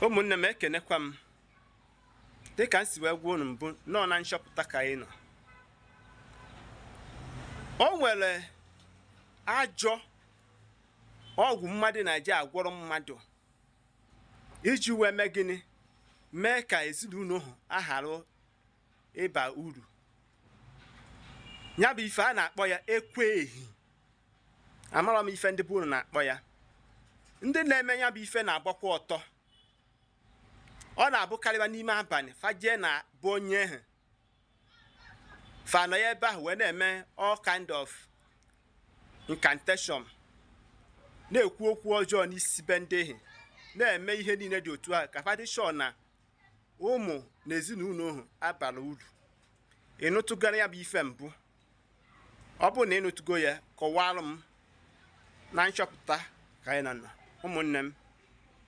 Ụmụnne m, ekenekwa m. Dịka m si wee gwa unu mbụ, nọ na nchọpụta ka anyị nọ. O nwere ajọ ọgwụ mmadụ na-eji agwọrọ mmadụ iji wee mee gịnị? Mee ka ezinụlọ ahụ aghara ịba uru. Ya bụ ife a na-akpọ ya ekwe ehi. Amara m ife ndị bụ unu na-akpọ ya. Ndị na-eme ya bụ ife na-agbakwa ọtọ. Ọ na-abụkarịwa n'ime abalị, fajee na bụ onye ahụ, fa nọ ya ebe ahụ wee na-eme all kind of incantation, na-ekwu okwu ọjọọ n'isi be ndị ehi, na-eme ihe niile dị otu ahụ ka fa dị sure na ụmụ na ezinụlọ ahụ abara uru. Ịnụtụgara ya bụ ife mbụ? Ọ bụrụ na ịnụtụgo ya, kọwalụ m. Na nchọpụta ka anyị nọ, ụmụnne m.